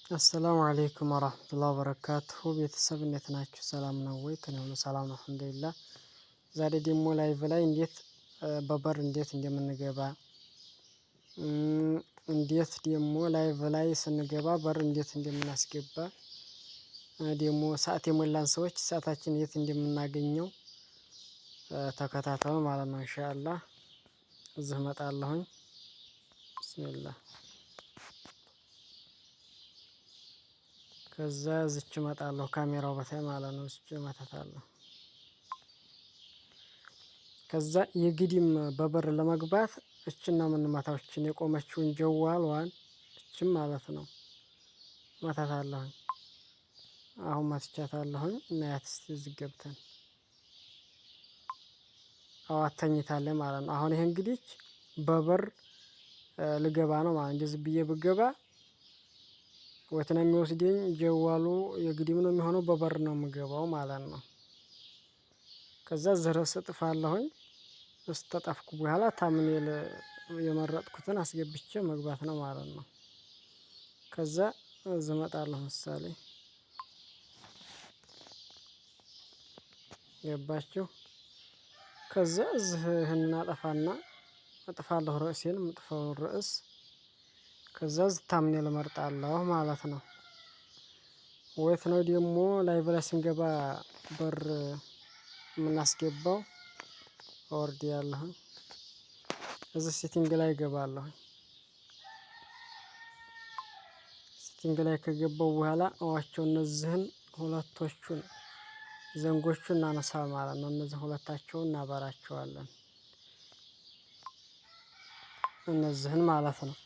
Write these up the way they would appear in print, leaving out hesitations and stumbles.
السلام عليكم ورحمة الله وبركاته። ቤተሰብ እንዴት ናችሁ? ሰላም ነው ወይ? ከኔ ሁሉ ሰላም ነው፣ الحمد لله። ዛሬ ደግሞ live ላይ እንዴት በበር እንዴት እንደምንገባ፣ እንዴት ደግሞ live ላይ ስንገባ በር እንዴት እንደምናስገባ፣ ደግሞ ሰዓት የሞላን ሰዎች ሰዓታችን የት እንደምናገኘው ተከታተሉ ማለት ነው። إن شاء الله እዚህ እመጣለሁኝ። بسم الله። ከዛ እዝች እመጣለሁ ካሜራው በታይ ማለት ነው። እዝች እመታታለሁ። ከዛ የግድም በበር ለመግባት እችን ነው የምንመታው። እችን የቆመችውን ጀዋልዋን እችን ማለት ነው መታታለሁኝ። አሁን መትቻታለሁኝ። እናያት እስቲ እዚህ ገብተን አዎ አተኝታለች ማለት ነው። አሁን ይሄ እንግዲህ በበር ልገባ ነው ማለት እንደዚህ ብዬ ብገባ ወት ነው የሚወስደኝ? ጀዋሉ የግድም ነው የሚሆነው፣ በበር ነው የምገባው ማለት ነው። ከዛ ዝርስ እጥፋለሁኝ። እስተጠፍኩ በኋላ ታምኔል የመረጥኩትን አስገብቼ መግባት ነው ማለት ነው። ከዛ እዚህ እመጣለሁ። ምሳሌ ገባችሁ? ከዛ እዚህ ይህንን አጠፋና እጥፋለሁ ርዕሴን የምጥፈውን ርዕስ። ከዛ እዚህ thumbnail እመርጣለሁ ማለት ነው። ወይት ነው ደግሞ live ላይ ስንገባ በር የምናስገባው? ወርድ ያለሁኝ እዚህ setting ላይ እገባለሁ። Setting ላይ ከገባው በኋላ እዋቸው እነዚህን ሁለቶቹን ዘንጎቹን እናነሳ ማለት ነው። እነዚህ ሁለታቸውን እናበራቸዋለን። እነዚህን ማለት ነው።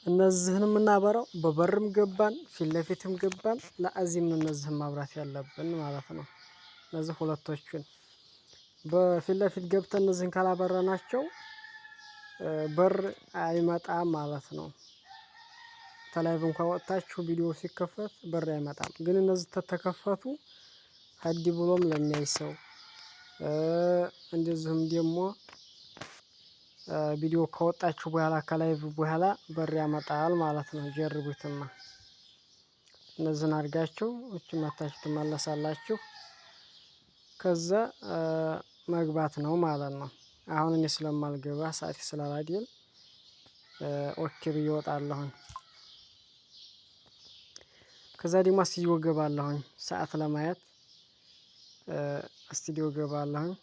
እነዚህን የምናበራው በበርም ገባን ፊት ለፊትም ገባን ለአዚም ነው እነዚህን ማብራት ያለብን ማለት ነው። እነዚህ ሁለቶቹን በፊት ለፊት ገብተን እነዚህን ካላበራናቸው በር አይመጣም ማለት ነው። ከ live እንኳን ወጥታችሁ ቪዲዮ ሲከፈት በር አይመጣም። ግን እነዚህ ተተከፈቱ ሀዲ ብሎም ለሚያይ ሰው፣ እንደዚሁም ደግሞ ቪዲዮ ከወጣችሁ በኋላ ከ live በኋላ በር ያመጣል ማለት ነው። ጀርቡትማ እነዚህን አድርጋችሁ እች መታችሁ ትመለሳላችሁ። ከዛ መግባት ነው ማለት ነው። አሁን እኔ ስለማልገባ ሰዓት ስላላደል okay ብዬ እወጣለሁኝ። ከዛ ደግሞ ስቱዲዮ እገባለሁኝ ሰዓት ለማየት ስቱዲዮ እገባለሁኝ።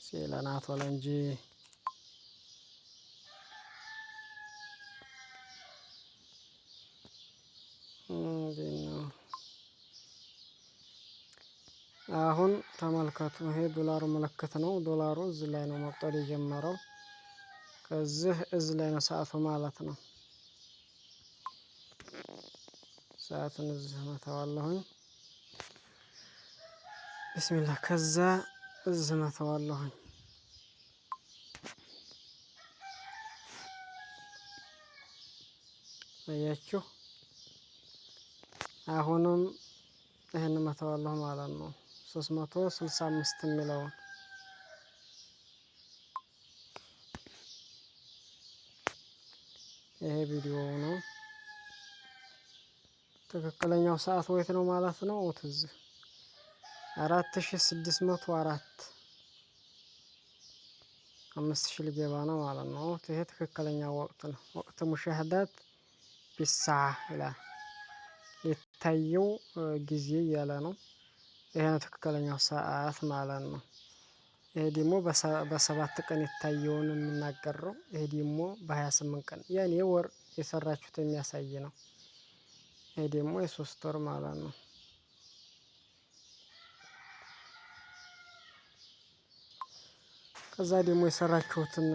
ሲለናት እንጂ ነው። አሁን ተመልከቱ። ይሄ ዶላሩ ምልክት ነው። ዶላሩ እዚህ ላይ ነው መቁጠር የጀመረው። ከዚህ እዚህ ላይ ነው ሰዓቱ ማለት ነው። ሰዓቱን እዚህ መተዋለሁኝ። ቢስሚላህ ከዛ እዚህ መተዋለሁኝ። አያችሁ፣ አሁንም ይህን መተዋለሁ ማለት ነው። 365 የሚለውን ይሄ ቪዲዮ ነው። ትክክለኛው ሰዓት ወይት ነው ማለት ነው። እዚህ 4604፣ 5000 ሊገባ ነው ማለት ነው። ይሄ ትክክለኛ ወቅት ነው። وقت مشاهدات بالساعة ይላል። የታየው ጊዜ እያለ ነው። ይሄ ነው ትክክለኛው ሰዓት ማለት ነው። ይሄ ደግሞ በ7 ቀን የታየውን የሚናገር ነው። ይሄ ደግሞ በ28 ቀን ያኔ ወር የሰራችሁት የሚያሳይ ነው። ይሄ ደግሞ የ3 ወር ማለት ነው። ከዛ ደግሞ የሰራችሁትን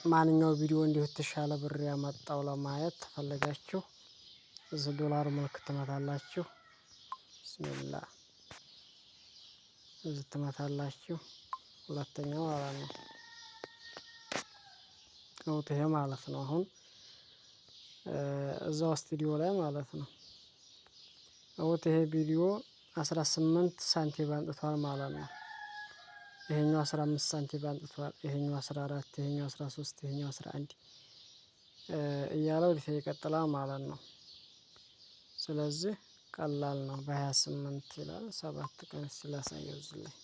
ማንኛው ቪዲዮ እንዲሁ የተሻለ ብር ያመጣው ለማየት ተፈለጋችሁ እዚህ ዶላር ምልክት ትመታላችሁ። بسم الله እዚህ ትመታላችሁ። ሁለተኛው ማለት ነው። ይሄ ማለት ነው። አሁን እዛው ስቱዲዮ ላይ ማለት ነው። ይሄ ቪዲዮ 18 ሳንቲም አንጥቷል ማለት ነው። ይሄኛው 15 ሳንቲም አንጥቷል። ይሄኛው 14፣ ይሄኛው 13፣ ይሄኛው 11 እያለ ወደፊት ይቀጥላል ማለት ነው። ስለዚህ ቀላል ነው። በ28 ይላል፣ 7 ቀን ስላሳየው እዚህ ላይ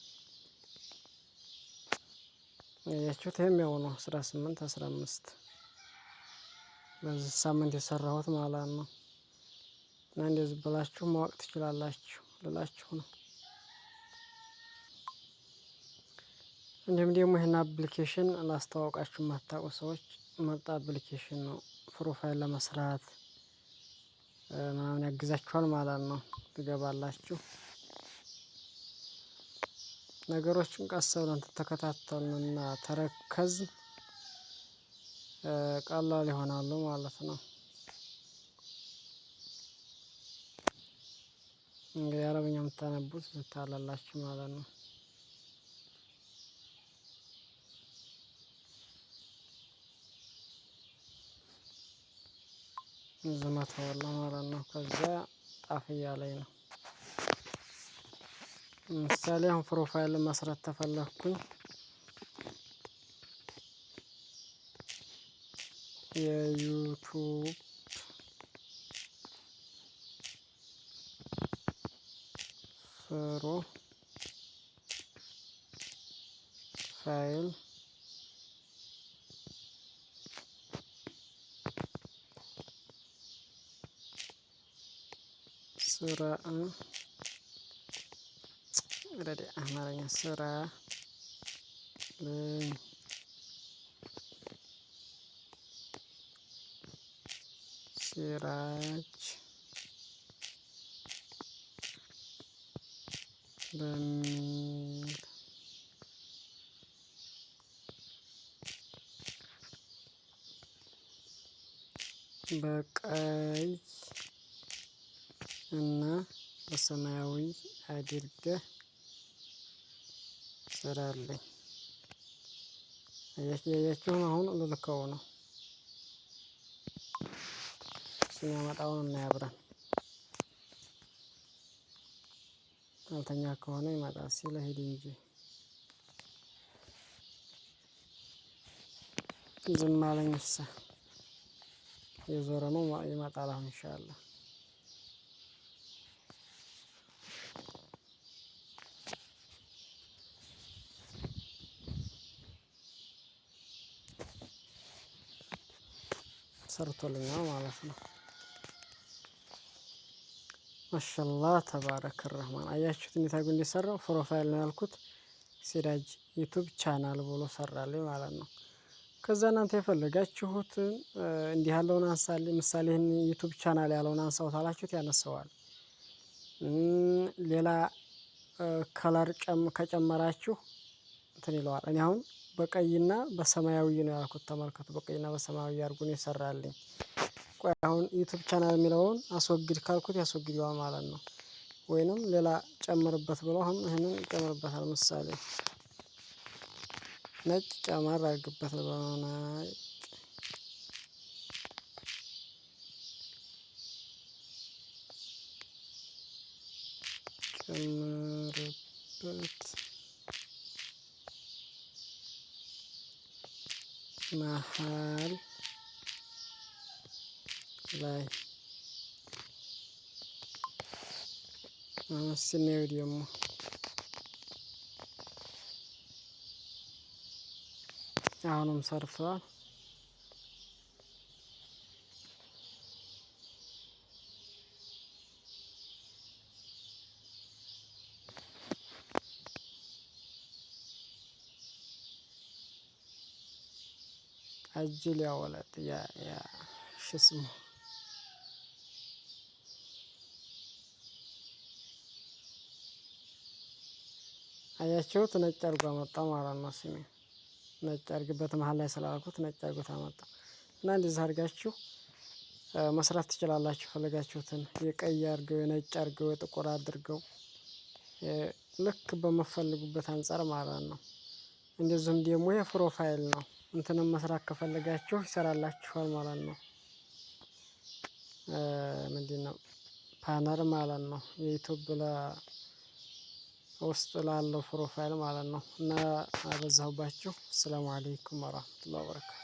ያያችሁት ይሄም ያው ነው፣ 18፣ 15 በዚህ ሳምንት የሰራሁት ማለት ነው። እና እንደዚህ ብላችሁ ማወቅ ትችላላችሁ ልላችሁ ነው። እንዲሁም ደግሞ ይህን application ላስተዋውቃችሁ፣ የማታውቁ ሰዎች ምርጥ application ነው። Profile ለመስራት ምናምን ያግዛችኋል ማለት ነው። ትገባላችሁ። ነገሮችን ቀስ ብለን ተከታተልንና ተረከዝን ቀላል ይሆናሉ ማለት ነው። እንግዲህ አረብኛ የምታነቡት ትታላላችሁ ማለት ነው። ዝመተዋለሁ ማለት ነው። ከዛ ጣፍ እያለኝ ነው። ምሳሌ አሁን profile መስራት ተፈለግኩኝ፣ የ YouTube profile ስራ፣ ረዲ አማርኛ ስራ ልኝ፣ ሲራጅ በሚል በቀይ እና በሰማያዊ አድርገህ ስራልኝ። ያያችሁን አሁን ልልከው ነው። እሱ ያመጣውን እናያብረን። አልተኛ ከሆነ ይመጣል ሲል ሂድ እንጂ ዝም አለኝ። እሳ የዞረ ነው ይመጣል አሁን ኢንሻአላህ። ሰርቶልኛል ማለት ነው። ማሻአላህ ተባረከ ረህማን። አያችሁት እንዴት አድርጎ እንደሰራው? Profile ነው ያልኩት። ሲራጅ YouTube channel ብሎ ሰራልኝ ማለት ነው። ከዛ እናንተ የፈለጋችሁትን እንዲህ ያለውን አንሳልኝ፣ ምሳሌ ይህን YouTube channel ያለውን አንሳው ታላችሁት ያነሳዋል። ሌላ color ከጨመራችሁ እንትን ይለዋል። እኔ አሁን በቀይና በሰማያዊ ነው ያልኩት። ተመልከቱ፣ በቀይና በሰማያዊ አድርጎ ነው የሰራልኝ። ቆይ አሁን YouTube channel የሚለውን አስወግድ ካልኩት ያስወግደዋል ማለት ነው። ወይንም ሌላ ጨምርበት ብሎ አሁን ይህንን ይጨምርበታል። ምሳሌ ነጭ ጨመር አድርግበት ነጭ ጨምርበት መሀል ላይ። አሁን ስናየው ደግሞ አሁንም ሰርተዋል። አጅል ያ ወለድ ያ ሽስሙ አያችሁት? ነጭ አድርጎ አመጣ ማለት ነው። ስሜ ነጭ አድርግበት መሀል ላይ ስላልኩት ነጭ አድርጎት አመጣ እና እንደዚህ አድርጋችሁ መስራት ትችላላችሁ። ፈለጋችሁትን የቀይ አድርገው፣ የነጭ አድርገው፣ የጥቁር አድርገው ልክ በምትፈልጉበት አንፃር ማለት ነው። እንደዚሁም ደግሞ የ profile ነው፣ እንትንም መስራት ከፈለጋችሁ ይሰራላችኋል ማለት ነው። ምንድነው? Banner ማለት ነው። የ YouTube ውስጥ ላለው profile ማለት ነው። እና አበዛሁባችሁ። السلام عليكم ورحمة الله وبركاته።